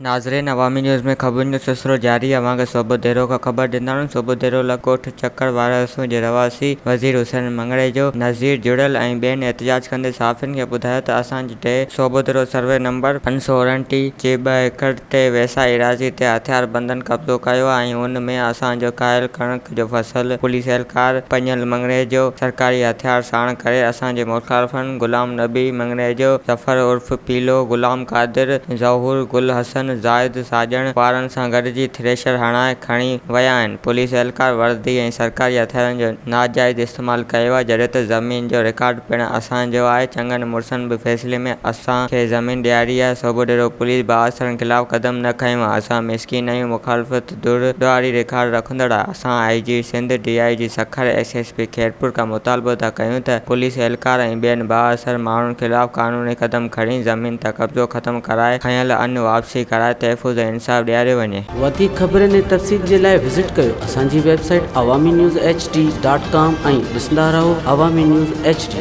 ناظرين عوامي نيوز ۾ خبرن جو سلسلو جاري اوهان کي صوبوديرو کان خبر ڏينداڻون صوبوديرو لڳ ڳوٺ چڪر وارهسون جي رهواسي وزير حسين مڱريجو، نذير جڙيل ۽ ٻين احتجاج ڪندي صحافين کي ٻڌايو ته اسان جي ڊي صوبوديرو سروي نمبر 559 جي ٻه ايڪڙ تي ويساهه ايراضي تي هٿياربندن قبضو ڪيو آهي ۽ ان ۾ اسان جو ڪاهيل ڪڻڪ جو فصل پوليس اهلڪار پڃل مڱريجو سرڪاري هٿيار ساڻ ڪري اسان جي مخالفن غلام نبي مڱريجو، ظفر عرف پيلو، غلام قادر، ظهور، گل حسن، زاهد ساڄڻ وارن سان گڏجي ٿريشر هڻائي کڻي ويا آهن، پوليس اهلڪار وردي ۽ سرڪاري هٿيارن جو ناجائز استعمال ڪيو آهي جڏهن ته زمين جو رڪارڊ پڻ اسان جو آهي، چڱن مڙسن به فيصلي ۾ اسان کي زمين ڏياري آهي، صوڀوڏيرو پوليس بااثرن خلاف قدم نه کنيو آهي، اسان مسڪين آهيون، مخالفت ڌر ڏوهاري رڪارڊ رکندڙ آهي، اسان I G Sindh, D I G Sukkur, S S P Khairpur کان مطالبو ٿا ڪيون ته پوليس اهلڪار ۽ ٻين بااثر ماڻهن خلاف قانوني قدم کڻي زمين تان قبضو ختم ڪرائي کنيل ان واپسي ڪرائي تحفظ ۽ انصاف ڏياريو وڃي. وڌيڪ خبرن ۽ تفصيل جي لاء وزٽ ڪيو اسان جي website Awami news H D dot com ۽ ڏسندا رهو عوامي نيوز ايڇ ڊي.